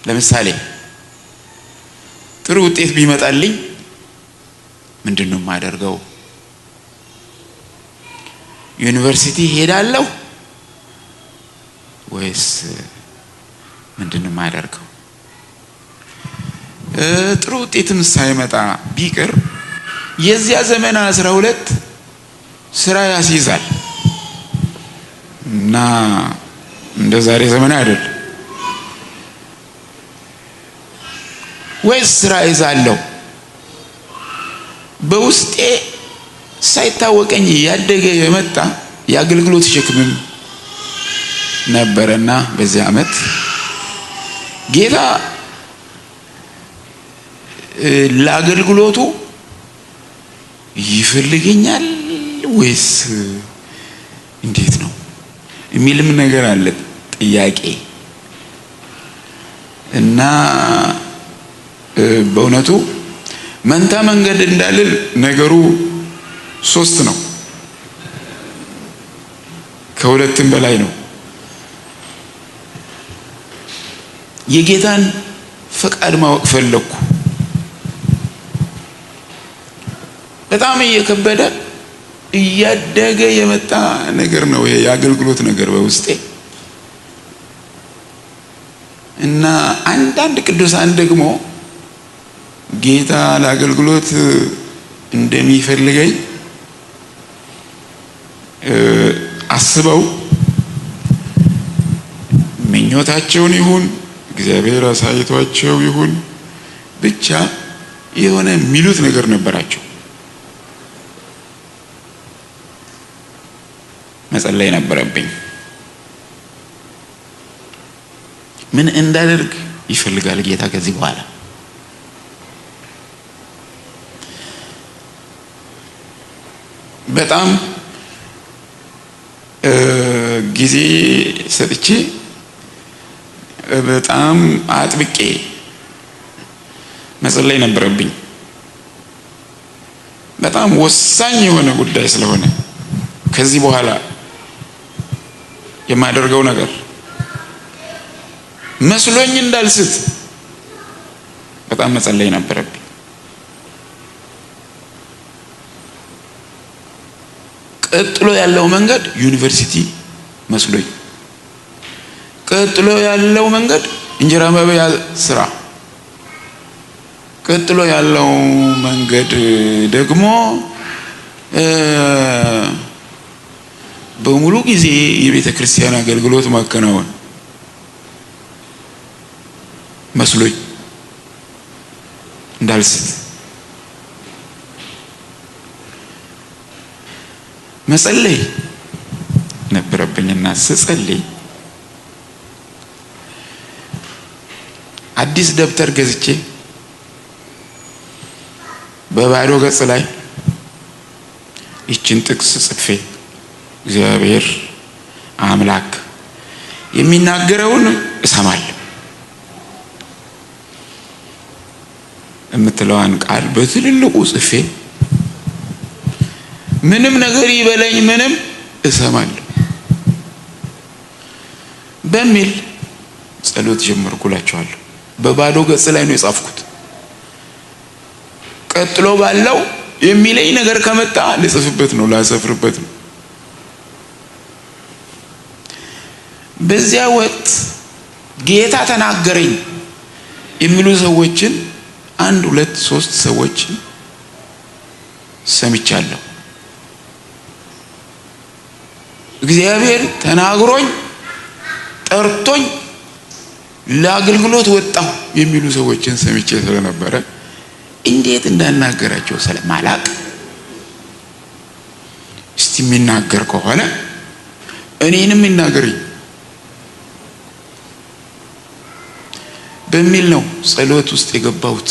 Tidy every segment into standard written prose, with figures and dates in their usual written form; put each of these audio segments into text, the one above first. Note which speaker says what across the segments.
Speaker 1: ለምሳሌ ጥሩ ውጤት ቢመጣልኝ ምንድን ነው የማደርገው? ዩኒቨርሲቲ ሄዳለሁ ወይስ ምንድን ነው የማደርገው? ጥሩ ውጤትም ሳይመጣ ቢቀር የዚያ ዘመን 12 ስራ ያስይዛል እና እንደ ዛሬ ዘመን አይደለም። ወይስ ስራ ይዛለሁ? በውስጤ ሳይታወቀኝ እያደገ የመጣ የአገልግሎት ሸክምም ነበረና በዚህ ዓመት ጌታ ለአገልግሎቱ ይፈልገኛል ወይስ እንዴት ነው የሚልም ነገር አለ፣ ጥያቄ። እና በእውነቱ መንታ መንገድ እንዳልል ነገሩ ሶስት ነው፣ ከሁለትም በላይ ነው። የጌታን ፈቃድ ማወቅ ፈለግኩ። በጣም እየከበደ እያደገ የመጣ ነገር ነው ይሄ የአገልግሎት ነገር በውስጤ። እና አንዳንድ ቅዱሳን ደግሞ ጌታ ለአገልግሎት እንደሚፈልገኝ አስበው ምኞታቸውን ይሁን እግዚአብሔር አሳይቷቸው ይሁን ብቻ የሆነ የሚሉት ነገር ነበራቸው። መጸለይ ነበረብኝ። ምን እንዳደርግ ይፈልጋል ጌታ ከዚህ በኋላ? በጣም ጊዜ ሰጥቼ በጣም አጥብቄ መጸለይ ነበረብኝ። በጣም ወሳኝ የሆነ ጉዳይ ስለሆነ ከዚህ በኋላ የማደርገው ነገር መስሎኝ እንዳልስት በጣም መጸለይ ነበረብኝ። ቀጥሎ ያለው መንገድ ዩኒቨርሲቲ መስሎኝ፣ ቀጥሎ ያለው መንገድ እንጀራ መብያ ስራ፣ ቀጥሎ ያለው መንገድ ደግሞ በሙሉ ጊዜ የቤተ ክርስቲያን አገልግሎት ማከናወን መስሎኝ እንዳልስት መጸለይ ነበረብኝና ስጸልይ አዲስ ደብተር ገዝቼ በባዶ ገጽ ላይ ይችን ጥቅስ ጽፌ እግዚአብሔር አምላክ የሚናገረውን እሰማለሁ የምትለዋን ቃል በትልልቁ ጽፌ ምንም ነገር ይበለኝ ምንም እሰማለሁ በሚል ጸሎት ጀመርኩላቸዋለሁ። በባዶ ገጽ ላይ ነው የጻፍኩት። ቀጥሎ ባለው የሚለኝ ነገር ከመጣ ልጽፍበት ነው፣ ላሰፍርበት ነው። በዚያ ወቅት ጌታ ተናገረኝ የሚሉ ሰዎችን 1 2 3 ሰዎችን ሰምቻለሁ። እግዚአብሔር ተናግሮኝ ጠርቶኝ ለአገልግሎት ወጣሁ የሚሉ ሰዎችን ሰምቼ ስለነበረ እንዴት እንዳናገራቸው ስለማላቅ እስቲ የሚናገር ከሆነ እኔንም ይናገረኝ በሚል ነው ጸሎት ውስጥ የገባሁት።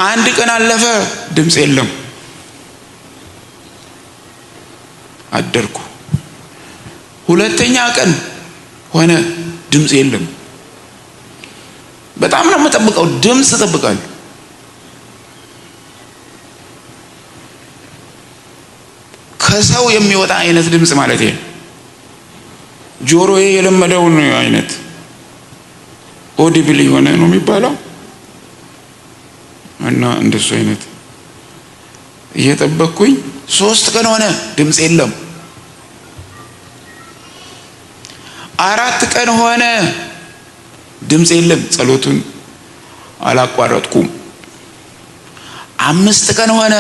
Speaker 1: አንድ ቀን አለፈ፣ ድምፅ የለም። አደርኩ። ሁለተኛ ቀን ሆነ፣ ድምፅ የለም። በጣም ነው የምጠብቀው፣ ድምፅ እጠብቃለሁ። ከሰው የሚወጣ አይነት ድምፅ ማለት ነው። ጆሮዬ የለመደውን አይነት Audible የሆነ ነው የሚባለው እና እንደሱ አይነት እየጠበቅኩኝ 3 ቀን ሆነ፣ ድምፅ የለም። 4 ቀን ሆነ፣ ድምፅ የለም። ጸሎቱን አላቋረጥኩም። 5 ቀን ሆነ፣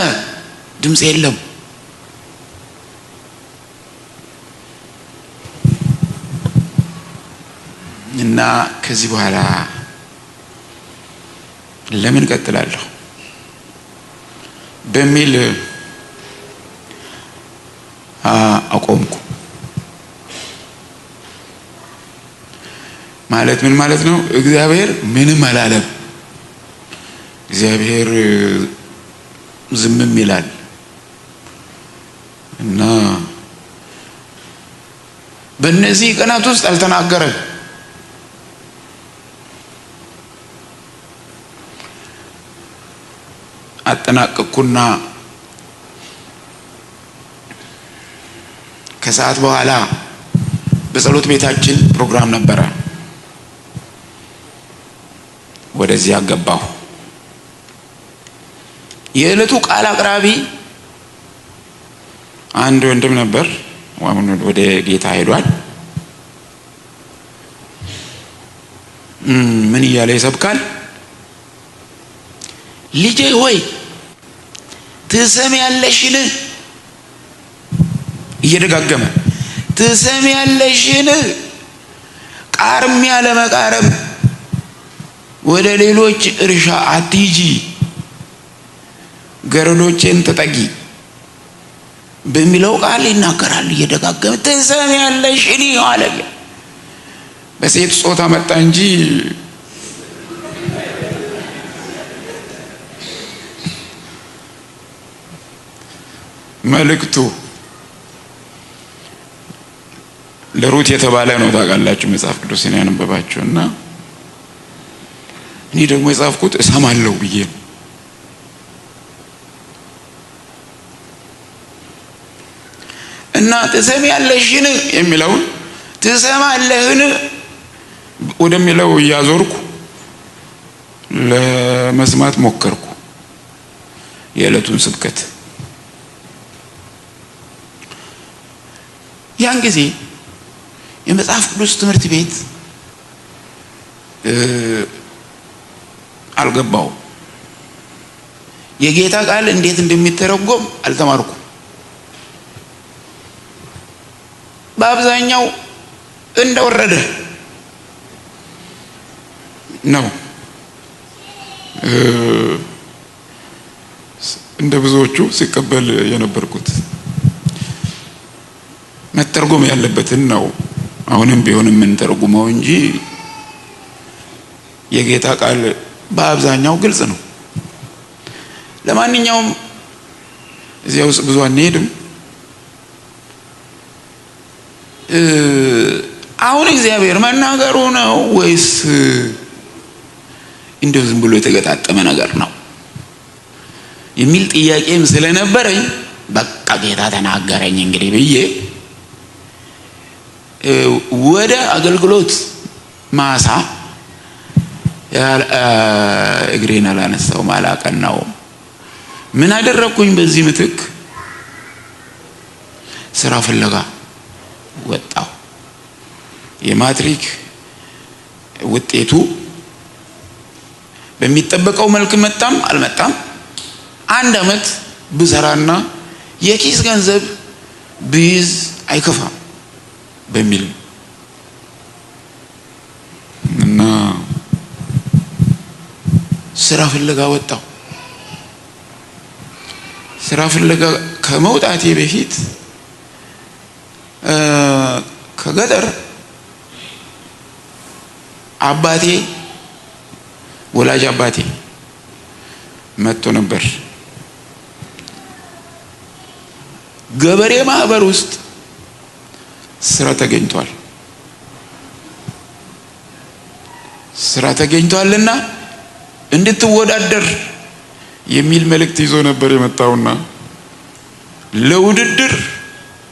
Speaker 1: ድምፅ የለም። እና ከዚህ በኋላ ለምን ቀጥላለሁ በሚል አቆምኩ። ማለት ምን ማለት ነው? እግዚአብሔር ምንም አላለም። እግዚአብሔር ዝምም ይላል እና በእነዚህ ቀናት ውስጥ አልተናገረም። አጠናቀቅኩና ከሰዓት በኋላ በጸሎት ቤታችን ፕሮግራም ነበረ። ወደዚያ ገባሁ። የዕለቱ ቃል አቅራቢ አንድ ወንድም ነበር። አሁን ወደ ጌታ ሄዷል። ምን እያለ ይሰብካል? ልጄ ሆይ ትሰሚያለሽን? እየደጋገመ ትሰሚያለሽን? ቃርሚያ ለመቃረም ወደ ሌሎች እርሻ አትሂጂ፣ ገረዶቼን ተጠጊ በሚለው ቃል ይናገራል እየደጋገመ። ትሰሚያለሽን አለ። በሴት ጾታ መጣ እንጂ መልእክቱ ለሩት የተባለ ነው። ታውቃላችሁ መጽሐፍ ቅዱስን ያነበባችሁ። እና እኔ ደግሞ የጻፍኩት እሰማለሁ ብዬ ነው። እና ትሰሚያለሽን የሚለውን ትሰማለህን ወደሚለው እያዞርኩ ለመስማት ሞከርኩ የዕለቱን ስብከት። ያን ጊዜ የመጽሐፍ ቅዱስ ትምህርት ቤት አልገባውም። የጌታ ቃል እንዴት እንደሚተረጎም አልተማርኩም። በአብዛኛው እንደወረደ ነው። እንደ ብዙዎቹ ሲቀበል የነበርኩት መተርጎም ያለበትን ነው። አሁንም ቢሆን የምንተረጉመው እንጂ የጌታ ቃል በአብዛኛው ግልጽ ነው። ለማንኛውም እዚያ ውስጥ ብዙ አንሄድም። አሁን እግዚአብሔር መናገሩ ነው ወይስ እንደው ዝም ብሎ የተገጣጠመ ነገር ነው የሚል ጥያቄም ስለነበረኝ በቃ ጌታ ተናገረኝ እንግዲህ ብዬ ወደ አገልግሎት ማሳ እግሬን አላነሳውም፣ አላቀናውም። ምን አደረግኩኝ? በዚህ ምትክ ስራ ፍለጋ ወጣሁ። የማትሪክ ውጤቱ በሚጠበቀው መልክ መጣም አልመጣም 1 ዓመት ብሰራና የኪስ ገንዘብ ብይዝ አይከፋም በሚል እና ስራ ፍለጋ ወጣሁ። ስራ ፍለጋ ከመውጣቴ በፊት ከገጠር አባቴ ወላጅ አባቴ መጥቶ ነበር። ገበሬ ማህበር ውስጥ ስራ ተገኝቷል። ስራ ተገኝቷልና እንድትወዳደር የሚል መልእክት ይዞ ነበር የመጣውና ለውድድር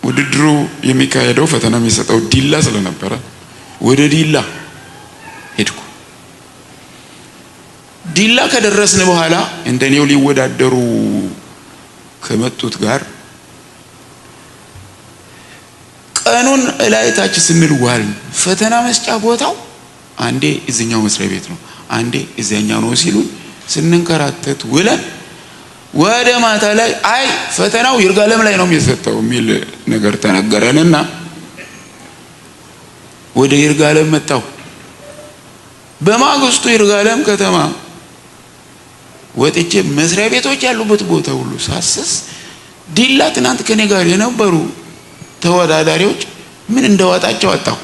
Speaker 1: ውድድሩ የሚካሄደው ፈተና የሚሰጠው ዲላ ስለነበረ ወደ ዲላ ሄድኩ። ዲላ ከደረስን በኋላ እንደኔው ሊወዳደሩ ከመጡት ጋር ቀኑን እላይ ታች ስንል ዋልን። ፈተና መስጫ ቦታው አንዴ እዚኛው መስሪያ ቤት ነው፣ አንዴ እዚያኛው ነው ሲሉን ስንንከራተት ውለን ወደ ማታ ላይ አይ ፈተናው ይርጋለም ላይ ነው የሚሰጠው የሚል ነገር ተነገረንና ወደ ይርጋለም መጣሁ። በማግስቱ ይርጋለም ከተማ ወጥቼ መስሪያ ቤቶች ያሉበት ቦታ ሁሉ ሳስስ ዲላ ትናንት ከኔ ጋር የነበሩ ተወዳዳሪዎች ምን እንደዋጣቸው አጣሁ፣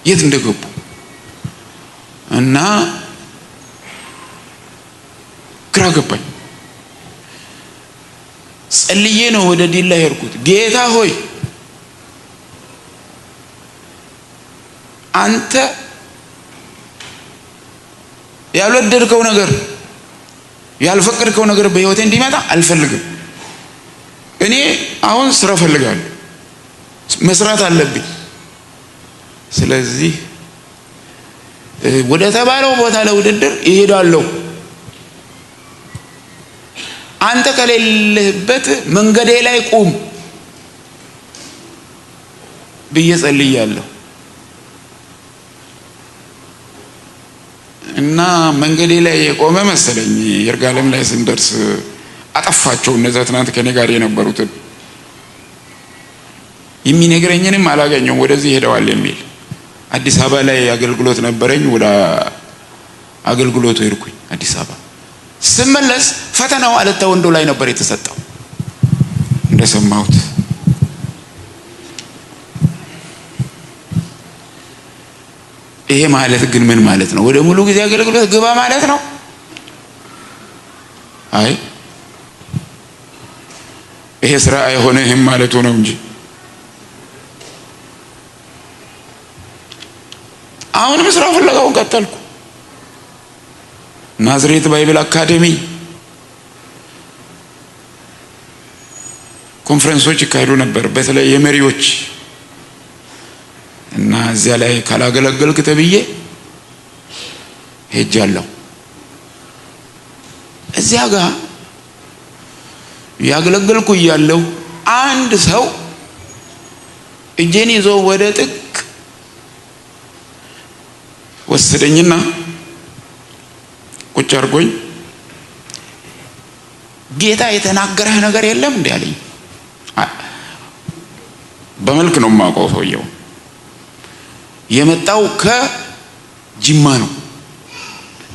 Speaker 1: የት እንደገቡ እና ግራ ገባኝ። ጸልዬ ነው ወደ ዲላ ሄድኩት። ጌታ ሆይ አንተ ያልወደድከው ነገር ያልፈቀድከው ነገር በሕይወቴ እንዲመጣ አልፈልግም። እኔ አሁን ስራ እፈልጋለሁ፣ መስራት አለብኝ። ስለዚህ ወደ ተባለው ቦታ ለውድድር እሄዳለሁ። አንተ ከሌለህበት መንገዴ ላይ ቁም ብዬ ጸልያለሁ። እና መንገዴ ላይ የቆመ መሰለኝ። ይርጋለም ላይ ስንደርስ አጠፋቸው እነዛ ትናንት ከኔ ጋር የነበሩትን። የሚነግረኝንም አላገኘውም። ወደዚህ ሄደዋል የሚል አዲስ አበባ ላይ አገልግሎት ነበረኝ። ወደ አገልግሎቱ ሄድኩኝ አዲስ አበባ። ስመለስ ፈተናው አለታ ወንዶ ላይ ነበር የተሰጠው እንደሰማሁት። ይሄ ማለት ግን ምን ማለት ነው? ወደ ሙሉ ጊዜ አገልግሎት ግባ ማለት ነው? አይ ይሄ ስራ አይሆንህም ማለቱ ነው እንጂ። አሁንም ስራ ፍለጋውን ቀጠልኩ። ናዝሬት Bible Academy ኮንፈረንሶች ይካሄዱ ነበር፣ በተለይ የመሪዎች እና እዚያ ላይ ካላገለገልክ ተብዬ ሄጃለሁ። እዚያ ጋር ያገለገልኩ እያለሁ አንድ ሰው እጄን ይዞ ወደ ጥግ ወሰደኝና ቁጭ አድርጎኝ ጌታ የተናገረህ ነገር የለም እንዴ አለኝ። በመልክ ነው የማውቀው ሰውየው። የመጣው ከጅማ ነው።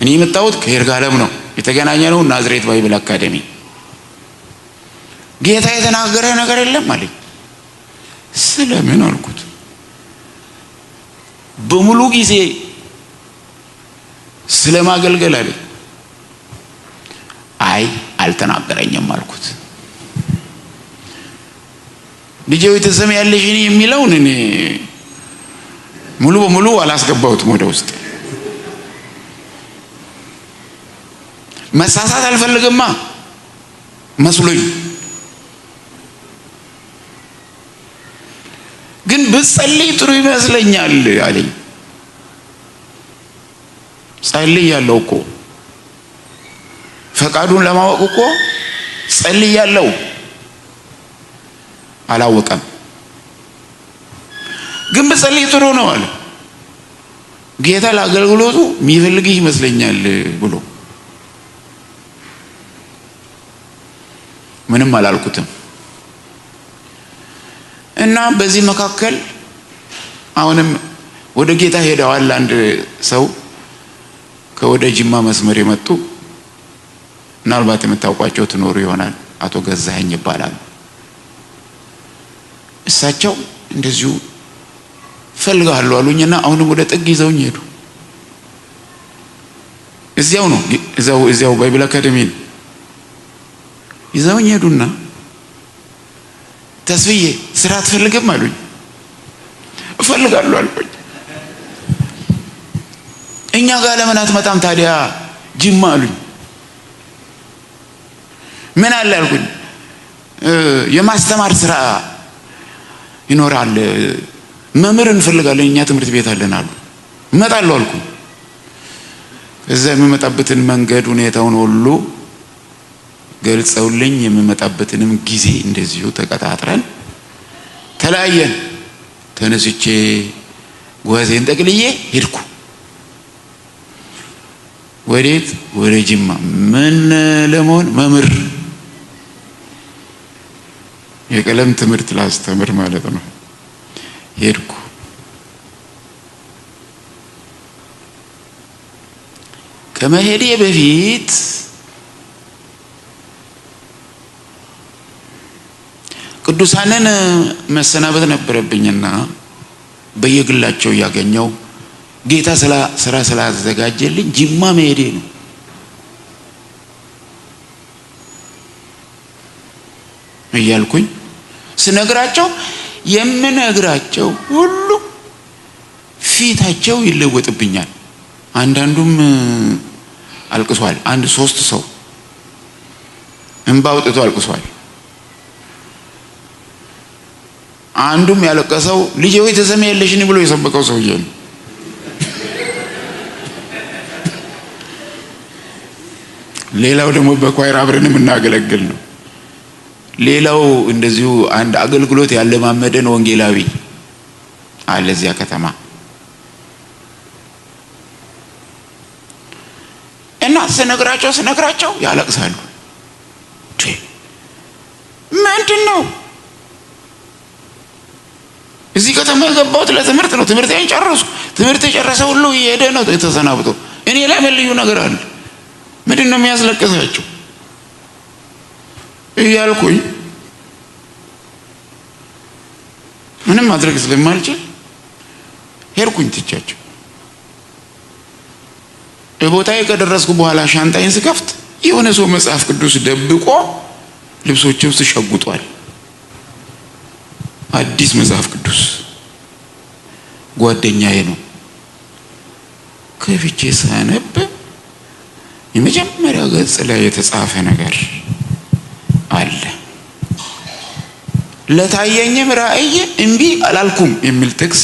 Speaker 1: እኔ የመጣሁት ከይርጋለም ነው። የተገናኘነው ናዝሬት Bible Academy። ጌታ የተናገረህ ነገር የለም አለኝ። ስለምን አልኩት። በሙሉ ጊዜ ስለማገልገል አለኝ። አይ አልተናገረኝም አልኩት። ልጄ ሆይ ትሰሚያለሽ የሚለውን እኔ ሙሉ በሙሉ አላስገባሁትም ወደ ውስጥ። መሳሳት አልፈልግማ መስሎኝ፣ ግን ብጸልይ ጥሩ ይመስለኛል አለኝ። ጸልያለሁ እኮ ፈቃዱን ለማወቅ እኮ ጸልያለሁ። አላወቀም፣ ግን ብጸልይ ጥሩ ነው አለ። ጌታ ለአገልግሎቱ የሚፈልግህ ይመስለኛል ብሎ ምንም አላልኩትም። እና በዚህ መካከል አሁንም ወደ ጌታ ሄደዋል አንድ ሰው ከወደ ጅማ መስመር የመጡ ምናልባት የምታውቋቸው ትኖሩ ይሆናል። አቶ ገዛኸኝ ይባላሉ። እሳቸው እንደዚሁ ፈልጋለሁ አሉኝና አሁንም ወደ ጥግ ይዘውኝ ሄዱ። እዚያው ነው፣ እዚያው Bible Academy ነው። ይዘውኝ ሄዱና ተስፍዬ ስራ አትፈልግም አሉኝ። እፈልጋለሁ አልኩኝ። እኛ ጋር ለምን አትመጣም ታዲያ ጅማ አሉኝ። ምን አለ አልኩኝ። የማስተማር ስራ ይኖራል፣ መምህር እንፈልጋለን፣ እኛ ትምህርት ቤት አለን አሉ። እመጣለሁ አልኩኝ። እዛ የምመጣበትን መንገድ ሁኔታውን ሁሉ ገልጸውልኝ የምመጣበትንም ጊዜ እንደዚሁ ተቀጣጥረን ተለያየን። ተነስቼ ጓዜን ጠቅልዬ ሄድኩ። ወዴት? ወደ ጅማ። ምን ለመሆን? መምህር፣ የቀለም ትምህርት ላስተምር ማለት ነው። ሄድኩ። ከመሄዴ በፊት ቅዱሳንን መሰናበት ነበረብኝና በየግላቸው እያገኘው ጌታ ስራ ስላዘጋጀልኝ ጅማ መሄዴ ነው። እያልኩኝ ስነግራቸው የምነግራቸው ሁሉ ፊታቸው ይለወጥብኛል። አንዳንዱም አልቅሷል። አንድ 3 ሰው እንባ አውጥቶ አልቅሷል። አንዱም ያለቀሰው ልጄ ወይ ተሰሚያለሽን ብሎ የሰበከው ሰውዬ ነው። ሌላው ደግሞ በኳይር አብረን የምናገለግል ነው። ሌላው እንደዚሁ አንድ አገልግሎት ያለማመደን ወንጌላዊ አለ እዚያ ከተማ እና ስነግራቸው ያለቅሳሉ። ምንድን ነው እዚህ ከተማ የገባሁት ለትምህርት ነው። ትምህርቴን ጨረስኩ። ትምህርት የጨረሰ ሁሉ እየሄደ ነው ተሰናብቶ። እኔ ላይ ምን ልዩ ነገር አለ? ምንድን ነው የሚያስለቅሳቸው እያልኩኝ ምንም ማድረግ ስለማልችል ሄድኩኝ ትቻቸው። ቦታዬ ከደረስኩ በኋላ ሻንጣዬን ስከፍት የሆነ ሰው መጽሐፍ ቅዱስ ደብቆ ልብሶቼ ውስጥ ሸጉጧል። አዲስ መጽሐፍ ቅዱስ ጓደኛዬ ነው። ከፍቼ ሳነብ የመጀመሪያው ገጽ ላይ የተጻፈ ነገር አለ። ለታየኝም ራእይ እምቢ አላልኩም የሚል ጥቅስ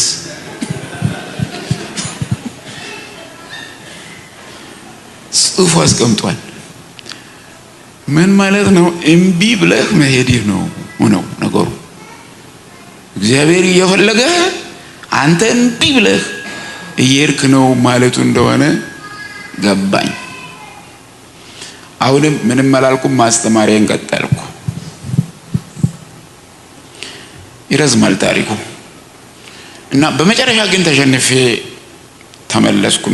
Speaker 1: ጽፎ አስቀምጧል። ምን ማለት ነው? እምቢ ብለህ መሄድህ ነው ነው ነገሩ። እግዚአብሔር እየፈለገህ አንተ እምቢ ብለህ እየሄድክ ነው ማለቱ እንደሆነ ገባኝ። አሁንም ምንም አላልኩም። ማስተማሪያን ቀጠልኩ። ይረዝማል ታሪኩ እና በመጨረሻ ግን ተሸንፌ ተመለስኩ።